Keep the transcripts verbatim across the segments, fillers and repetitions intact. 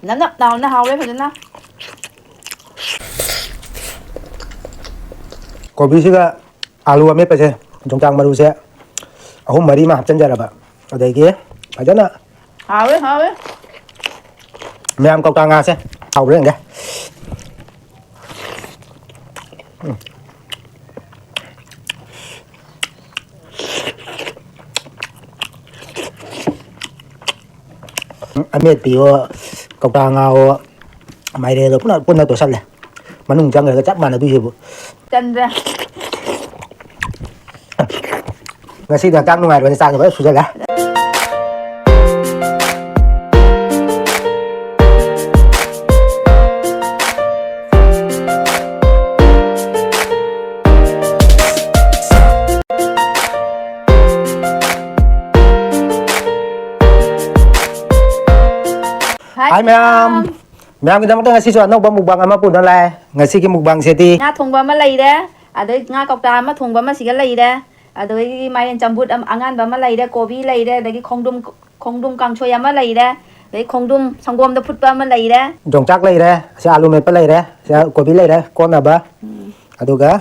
ꯅꯞ ꯅꯞ ꯂꯥꯎꯅ ꯍꯥꯎꯔꯦ ꯐꯖꯅ꯫ ꯀꯣꯕꯤꯁꯤꯒ ꯑꯥꯂꯨ ꯑꯃꯦꯠꯄꯁꯦ, ꯌꯣꯡꯆꯥꯛ ꯃꯔꯨꯁꯦ ꯑꯍꯨꯝ ꯃꯔꯤ ꯑꯃ ꯍꯥꯞꯆꯤꯟꯖꯔꯕ, ꯑꯗꯒꯤ ꯐꯖꯅ ꯍꯥꯎꯋꯦ, ꯍꯥꯎꯋꯦ꯫ ꯃꯌꯥꯝ ꯀꯧꯇꯥ ꯉꯥꯁꯦ ꯍꯥꯎꯕ꯭ꯔꯥ ꯌꯦꯡꯒꯦ꯫ ꯎꯝ꯫ ꯑꯃꯦꯠꯄꯤꯌꯣ, ꯀꯧꯇꯥ ꯉꯥꯋꯣ, ꯃꯥꯏꯔꯦꯜꯗꯣ ꯄꯨꯟꯅ, ꯄꯨꯟꯅ ꯇꯣꯠꯁꯜꯂꯦ꯫ ꯃꯅꯨꯡ ꯆꯪꯈ꯭ꯔꯒ ꯆꯞ ꯃꯥꯟꯅꯗꯣꯏꯁꯤꯕꯨ꯫ ꯆꯟꯗ꯭ꯔꯦ꯫ ꯉꯁꯤꯗꯤ ꯍꯛꯆꯥꯡ ꯅꯨꯡꯉꯥꯏꯕꯅꯤ, ꯆꯥꯛꯁꯦ ꯐꯖꯅ ꯁꯨꯖꯜꯂꯦ꯫ ꯍꯥꯏ ꯃꯌꯥꯝ꯫ ꯃꯌꯥꯝꯒꯤꯗꯃꯛꯇ ꯉꯁꯤꯁꯨ ꯑꯅꯧꯕ mukbang ꯑꯃ ꯄꯨꯗꯨꯅ ꯂꯥꯛꯑꯦ꯫ ꯉꯁꯤꯒꯤ mukbangꯁꯤꯗꯤ ꯉꯥ ꯊꯣꯡꯕ ꯑꯃ ꯂꯩꯔꯦ, ꯑꯗꯩ ꯉꯥ ꯀꯧꯇꯥ ꯑꯃ ꯊꯣꯡꯕ ꯑꯃ ꯁꯤꯒ ꯂꯩꯔꯦ, ꯑꯗꯩ ꯃꯥꯏꯔꯦꯟ ꯆꯝꯐꯨꯠ ꯑꯃ, ꯑꯉꯥꯟꯕ ꯑꯃ ꯂꯩꯔꯦ, ꯀꯣꯕꯤ ꯂꯩꯔꯦ, ꯑꯗꯒꯤ ꯈꯣꯡꯗ꯭ꯔꯨꯝ, ꯈꯣꯡꯗ꯭ꯔꯨꯝ ꯀꯥꯡꯁꯣꯏ ꯑꯃ ꯂꯩꯔꯦ, ꯑꯗꯩ ꯈꯣꯡꯗ꯭ꯔꯨꯝ ꯁꯪꯒꯣꯝꯗ ꯐꯨꯠꯄ ꯑꯃ ꯂꯩꯔꯦ꯫ ꯌꯣꯡꯆꯥꯛ ꯂꯩꯔꯦ, ꯁꯤ ꯑꯥꯂꯨ ꯃꯦꯠꯄ ꯂꯩꯔꯦ, ꯁꯤ ꯀꯣꯕꯤ ꯂꯩꯔꯦ ꯀꯣꯠꯅꯕ꯫ ꯎꯝ꯫ ꯑꯗꯨꯒ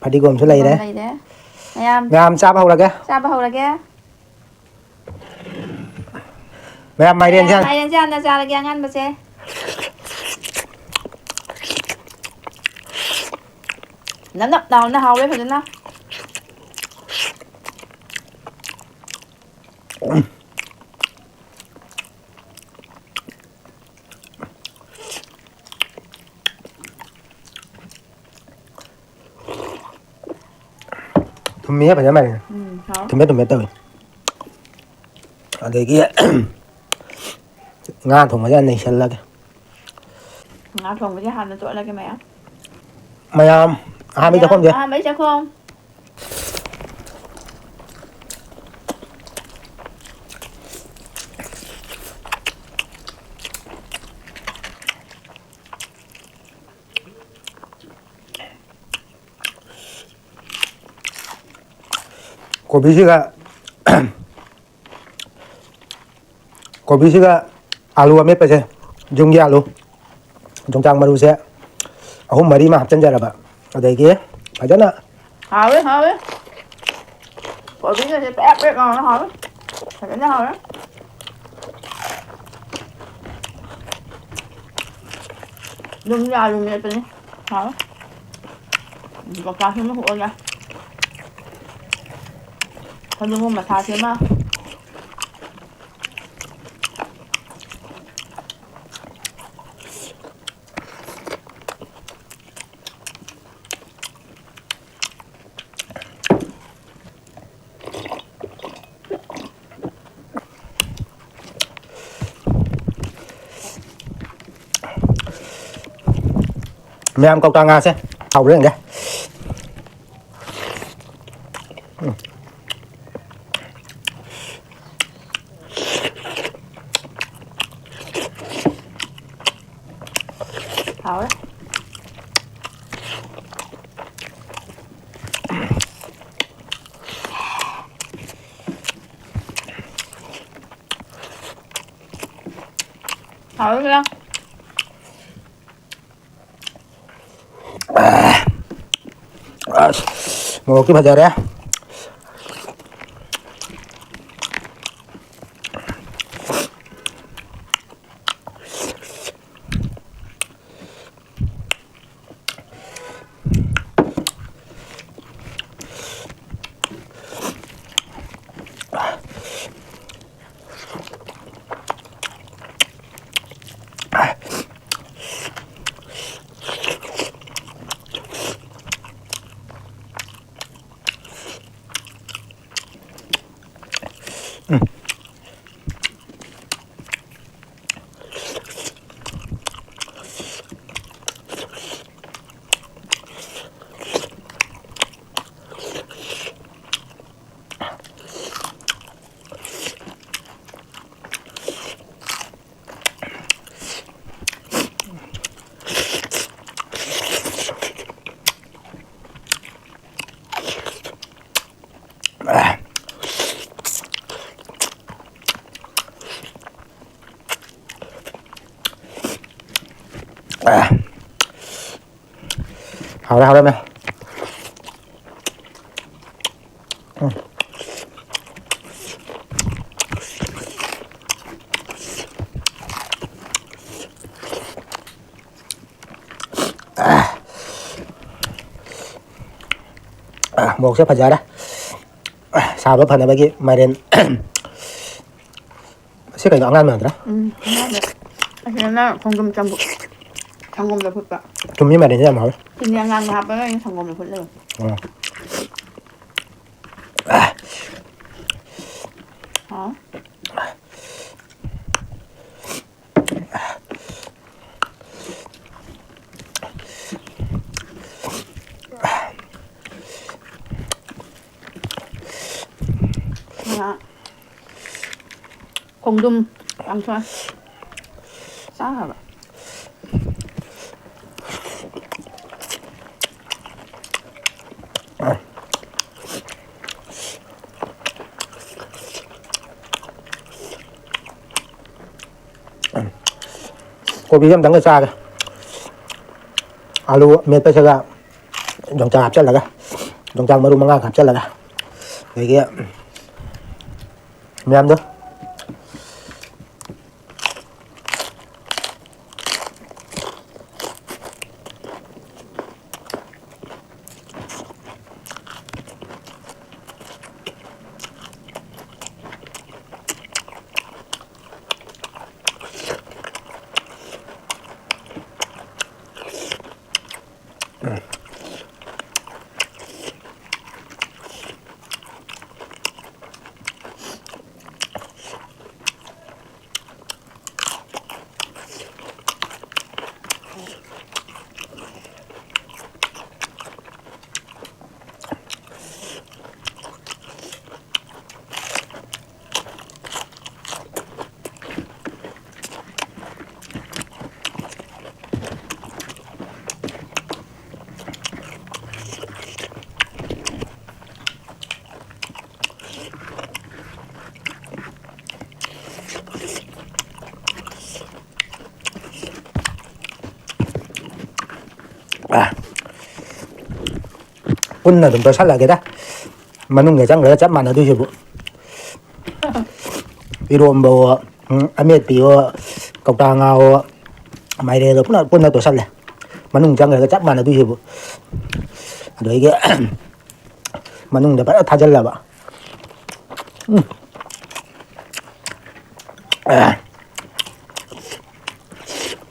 ꯐꯗꯤꯒꯣꯝꯁꯨ ꯐꯗꯤꯒꯣꯝ ꯂꯩꯔꯦ꯫ ꯂꯩꯔꯦ꯫ ꯃꯌꯥꯝ ꯃꯌꯥꯝ ꯆꯥꯕ ꯍꯧꯔꯒꯦ꯫ ꯆꯥꯕ ꯍꯧꯔꯒꯦ꯫ ꯃꯌꯥꯝ ꯃꯥꯏꯔꯦꯟꯁꯦ ꯃꯌꯥꯝ ꯍꯥꯟꯅ ꯃꯥꯏꯔꯦꯟꯁꯦ ꯍꯥꯟꯅ ꯆꯥꯔꯒꯦ ꯑꯉꯥꯟꯕꯁꯦ꯫ ꯅꯞ ꯅꯞ ꯂꯥꯎꯅ ꯍꯥꯎꯔꯦ ꯐꯖꯅ꯫ ꯊꯨꯝꯃꯤꯍꯦ ꯐꯖꯅ ꯃꯥꯏꯔꯦꯟ꯫ ꯎꯝ, ꯍꯥꯎ꯫ ꯊꯨꯝꯃꯦ, ꯊꯨꯝꯃꯦ ꯇꯧꯏ꯫ ꯑꯗꯒꯤ ꯉꯥ ꯊꯣꯡꯕꯁꯦ ꯅꯩꯁꯜꯂꯒꯦ꯫ ꯉꯥ ꯊꯣꯡꯕꯁꯦ ꯍꯥꯟꯅ ꯇꯣꯠꯂꯒꯦ ꯃꯌꯥꯝ꯫ ꯃꯌꯥꯝ ꯑꯍꯥꯟꯕꯩ ꯃꯌꯥꯝ ꯆꯥꯛꯈꯨꯝꯁꯦ꯫ ꯑꯍꯥꯟꯕꯩ ꯆꯥꯛꯈꯨꯝ꯫ ꯀꯣꯕꯤꯁꯤꯒ, ꯀꯣꯕꯤꯁꯤꯒ ꯑꯥꯂꯨ ꯑꯃꯦꯠꯄꯁꯦ ꯌꯨꯝꯒꯤ ꯑꯥꯂꯨ, ꯌꯣꯡꯆꯥꯛ ꯃꯔꯨꯁꯦ ꯑꯍꯨꯝ ꯃꯔꯤ ꯑꯃ ꯍꯥꯞꯆꯤꯟꯖꯔꯕ, ꯑꯗꯒꯤ ꯐꯖꯅ ꯍꯥꯎꯋꯦ, ꯍꯥꯎꯋꯦ꯫ ꯀꯣꯕꯤꯒꯁꯦ ꯄꯦꯠ ꯄꯦꯠ ꯂꯥꯎꯔ ꯍꯥꯎꯋꯦ꯫ ꯐꯖꯅ ꯍꯥꯎꯋꯦ꯫ ꯌꯨꯝꯒꯤ ꯑꯥꯂꯨ ꯃꯦꯠꯄꯅꯤ꯫ ꯍꯥꯎꯋꯦ꯫ ꯌꯣꯡꯆꯥꯛꯁꯤꯃ ꯍꯨꯛꯑꯒꯦ꯫ ꯐꯗꯤꯒꯣꯝ ꯃꯁꯥꯁꯤꯃ꯫ ꯃꯌꯥꯝ ꯀꯧꯇꯥ ꯉꯥꯁꯦ ꯍꯥꯎꯕ꯭ꯔꯥ ꯌꯦꯡꯒꯦ꯫ ꯎꯝ꯫ ꯍꯥꯎꯋꯦ꯫ ꯍꯥꯎꯋꯦ ꯀꯌꯥ꯫ ꯑꯁ, ꯃꯣꯔꯣꯛꯇꯤ ꯐꯖꯔꯦ꯫ ꯍꯥꯎꯔꯦ, ꯍꯥꯎꯔꯦ, ꯃꯌꯥꯝ꯫ ꯎꯝ꯫ ꯑ, ꯃꯣꯔꯣꯛꯁꯦ ꯐꯖꯔꯦ꯫ ꯁꯥꯕ ꯐꯅꯕꯒꯤ ꯃꯥꯏꯔꯦꯟ꯫ ꯁꯤ ꯀꯩꯅꯣ, ꯑꯉꯥꯡ ꯃꯥꯟꯗ꯭ꯔꯥ? ꯎꯝ, ꯑꯉꯥꯡꯅꯦ꯫ ꯑꯁꯤꯅ ꯈꯣꯡꯗ꯭ꯔꯨꯝ ꯆꯝꯐꯨꯠ꯫ ꯁꯪꯒꯣꯝꯗ ꯐꯨꯠꯄ꯫ ꯆꯨꯝꯃꯤ, ꯃꯥꯏꯔꯦꯟꯁꯦ ꯌꯥꯝ ꯍꯥꯎꯋꯦ꯫ ꯆꯤꯅꯤ ꯑꯉꯥꯡꯕ ꯍꯥꯞꯄꯒ ꯑꯩꯅ ꯁꯪꯒꯣꯝꯗ ꯐꯨꯠꯂꯦꯕ꯫ ꯑꯥ꯫ ꯍꯥꯎ꯫ ꯉꯥ꯫ ꯈꯣꯡꯗ꯭ꯔꯨꯝ ꯀꯥꯡꯁꯣꯏ ꯆꯥꯈ꯭ꯔꯕ? ꯀꯣꯕꯤꯁꯦ ꯑꯝꯇꯪꯒ ꯆꯥꯒꯦ꯫ ꯑꯥꯂꯨ ꯃꯦꯠꯄꯁꯤꯒ ꯌꯣꯡꯆꯥꯛ ꯍꯥꯞꯆꯤꯜꯂꯒ, ꯌꯣꯡꯆꯥꯛ ꯃꯔꯨ ꯃꯉꯥ ꯍꯥꯞꯆꯤꯜꯂꯒ, ꯑꯗꯒꯤ ꯃꯌꯥꯝꯗꯣ꯫ ꯄꯨꯟꯅ ꯑꯗꯨꯝ ꯇꯣꯠꯁꯜꯂꯒꯦꯗ꯫ ꯃꯅꯨꯡꯗ ꯆꯪꯈ꯭ꯔꯒ ꯆꯞ ꯃꯥꯟꯅꯗꯣꯏꯁꯤꯕꯨ꯫ ꯏꯔꯣꯝꯕꯑꯣ, ꯎꯝ, ꯑꯃꯦꯠꯄꯤꯑꯣ, ꯀꯧꯇꯥ ꯉꯥꯑꯣ, ꯃꯥꯏꯔꯦꯜꯗꯣ ꯄꯨꯟꯅ, ꯄꯨꯟꯅ ꯇꯣꯠꯁꯜꯂꯦ꯫ ꯃꯅꯨꯡ ꯆꯪꯈ꯭ꯔꯒ ꯆꯞ ꯃꯥꯟꯅꯗꯣꯏꯁꯤꯕꯨ꯫ ꯑꯗꯨꯗꯒꯤ ꯃꯅꯨꯡꯗ ꯐꯖꯅ ꯊꯥꯖꯜꯂꯕ꯫ ꯎꯝ꯫ ꯑ꯫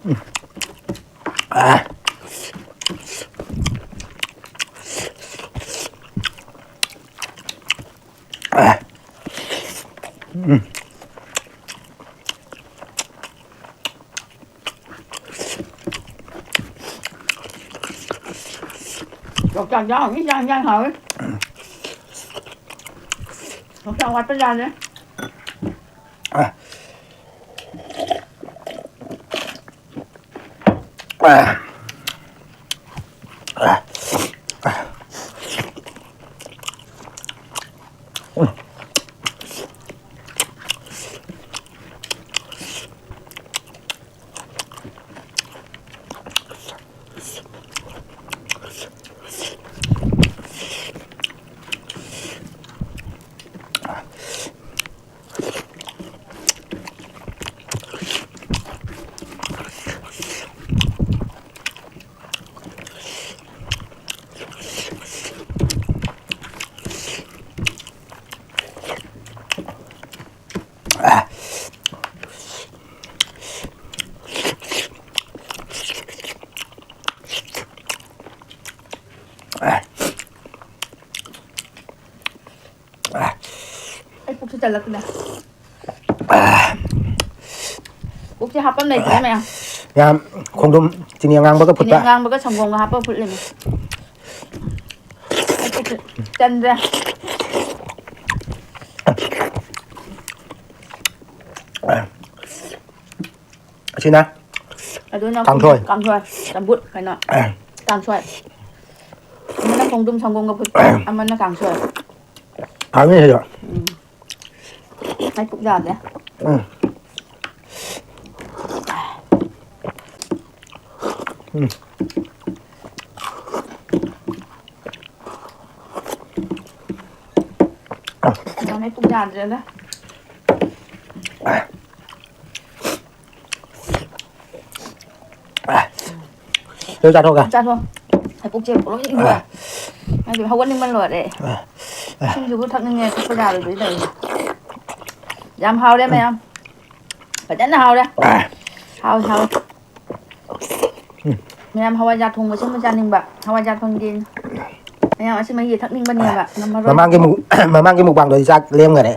ꯎꯝ꯫ ꯑ꯫ ꯑ꯫ ꯎꯝ꯫ ꯌꯣꯡꯆꯥꯛ ꯌꯥꯎꯔꯝꯃꯤ, ꯌꯥꯝ ꯌꯥꯝ ꯍꯥꯎꯋꯤ꯫ ꯌꯣꯡꯆꯥꯛ ꯋꯥꯠꯄ ꯌꯥꯗꯦ꯫ ꯑꯩ ꯄꯨꯛꯁꯤ ꯆꯜꯂꯛꯇ꯭ꯔꯦ꯫ ꯄꯨꯛꯁꯤ ꯍꯥꯞꯐꯝ ꯂꯩꯇ꯭ꯔꯦ ꯃꯌꯥꯝ꯫ ꯌꯥꯝ ꯈꯣꯡꯗ꯭ꯔꯨꯝ ꯆꯤꯅꯤ ꯑꯉꯥꯡꯕꯒ ꯆꯤꯅꯤ ꯐꯨꯠꯄ꯫ ꯑꯉꯥꯡꯕꯒ ꯁꯪꯒꯣꯝꯒ ꯍꯥꯞꯄꯒ ꯐꯨꯠꯂꯤꯅꯦ꯫ ꯑꯩ ꯄꯨꯛꯁꯤ ꯆꯟꯗ꯭ꯔꯦ꯫ ꯑꯁꯤꯅ ꯑꯗꯨꯅ ꯀꯥꯡꯁꯣꯏ꯫ ꯀꯥꯡꯁꯣꯏ, ꯆꯝꯐꯨꯠ, ꯀꯩꯅꯣ, ꯀꯥꯡꯁꯣꯏ꯫ ꯑꯃꯅ ꯈꯣꯡꯗ꯭ꯔꯨꯝ ꯁꯪꯒꯣꯝꯒ ꯐꯨꯠꯄ, ꯑꯃꯅ ꯀꯥꯡꯁꯣꯏ꯫ ꯍꯥꯎꯅꯤ ꯁꯤꯁꯨ꯫ ꯎꯝ꯫ ꯑꯩ ꯄꯨꯛ ꯌꯥꯗ꯭ꯔꯦ꯫ ꯎꯝ꯫ ꯎꯝ꯫ ꯄꯨꯛ ꯌꯥꯗ꯭ꯔꯦꯗ꯫ ꯂꯣꯏ ꯆꯥꯊꯣꯛꯑꯒ꯫ ꯆꯥꯊꯣꯛ꯫ ꯑꯩ ꯄꯨꯛꯁꯦ ꯂꯣꯏ ꯏꯪꯉꯦ꯫ ꯑꯩꯗꯤ ꯍꯧꯒꯠꯅꯤꯡꯕꯅ ꯂꯣꯏꯔꯦ꯫ ꯏꯁꯤꯡꯁꯤꯕꯨ ꯊꯛꯅꯤꯡꯉꯦ, ꯊꯛꯄ ꯌꯥꯔꯣꯏꯗꯣꯏ ꯇꯧꯔꯤꯁꯦ꯫ ꯌꯥꯝ ꯍꯥꯎꯔꯦ ꯃꯌꯥꯝ꯫ ꯐꯖꯅ ꯍꯥꯎꯔꯦ꯫ ꯍꯥꯎ ꯍꯥꯎ꯫ ꯃꯌꯥꯝ ꯍꯋꯥꯏꯖꯥꯔ ꯊꯣꯡꯕ ꯁꯨꯝꯕ ꯆꯥꯅꯤꯡꯕ꯫ ꯍꯋꯥꯏꯖꯥꯔ ꯊꯣꯡꯒꯦ꯫ ꯃꯌꯥꯝ ꯑꯁꯤ ꯃꯍꯤ ꯊꯛꯅꯤꯡꯕꯅꯦꯕ꯫ ꯉꯝꯃꯔꯣꯏ꯫ ꯃꯃꯥꯡꯒꯤ ꯃꯨꯛ-, ꯃꯃꯥꯡꯒꯤ ꯃꯨꯛꯕꯥꯡꯗꯣ ꯑꯩ ꯆꯥꯛ ꯂꯦꯝꯈꯔꯦ꯫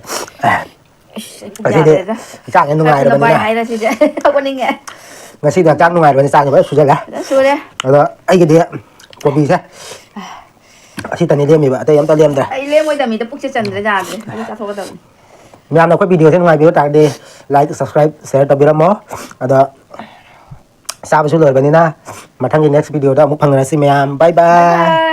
ꯏꯁ, ꯑꯩ ꯄꯨꯛ ꯉꯁꯤꯗꯤ ꯌꯥꯗ꯭ꯔꯦꯗ꯫ ꯆꯥꯛꯁꯦ ꯈꯔ ꯊꯨꯅ ꯄꯥꯏ ꯅꯨꯡꯉꯥꯏꯔꯕꯅꯤꯅ꯫ ꯍꯥꯏꯔ ꯁꯤꯗꯤ꯫ ꯍꯧꯒꯠꯅꯤꯡꯉꯦ꯫ ꯉꯁꯤꯗꯤ ꯍꯛꯆꯥꯡ ꯅꯨꯡꯉꯥꯏꯔꯕꯅꯤꯅ ꯆꯥꯛꯁꯦ ꯐꯖꯅ ꯁꯨꯖꯜꯂꯦ꯫ ꯐꯖꯅ ꯁꯨꯔꯦ꯫ ꯑꯗꯣ ꯑꯩꯒꯤꯗꯤ ꯀꯣꯕꯤꯁꯦ ꯑꯁꯤꯇꯅꯤ ꯂꯦꯝꯃꯤꯕ, ꯑꯇꯩ ꯑꯝꯇ ꯂꯦꯝꯗ꯭ꯔꯦ꯫ ꯑꯩ ꯂꯦꯝꯃꯣꯏꯗꯕꯅꯤꯗ, ꯄꯨꯛꯁꯦ ꯆꯟꯗ꯭ꯔꯦ, ꯌꯥꯗ꯭ꯔꯦ꯫ ꯑꯗꯨ ꯆꯥꯊꯣꯛꯀꯗꯕꯅꯤ꯫ ꯃꯌꯥꯝꯅ ꯑꯩꯈꯣꯏ ꯚꯤꯗꯤꯑꯣꯁꯦ ꯅꯨꯡꯉꯥꯏꯕꯤꯕ ꯇꯥꯔꯗꯤ like, subscribe, share ꯇꯧꯕꯤꯔꯝꯃꯣ꯫ ꯑꯗꯣ ꯆꯥꯕꯁꯨ ꯂꯣꯏꯔꯕꯅꯤꯅ ꯃꯊꯪꯒꯤ next ꯚꯤꯗꯤꯑꯣꯗ ꯑꯃꯨꯛ ꯐꯪꯅꯔꯁꯤ ꯃꯌꯥꯝ꯫ Bye bye꯫ Bye bye꯫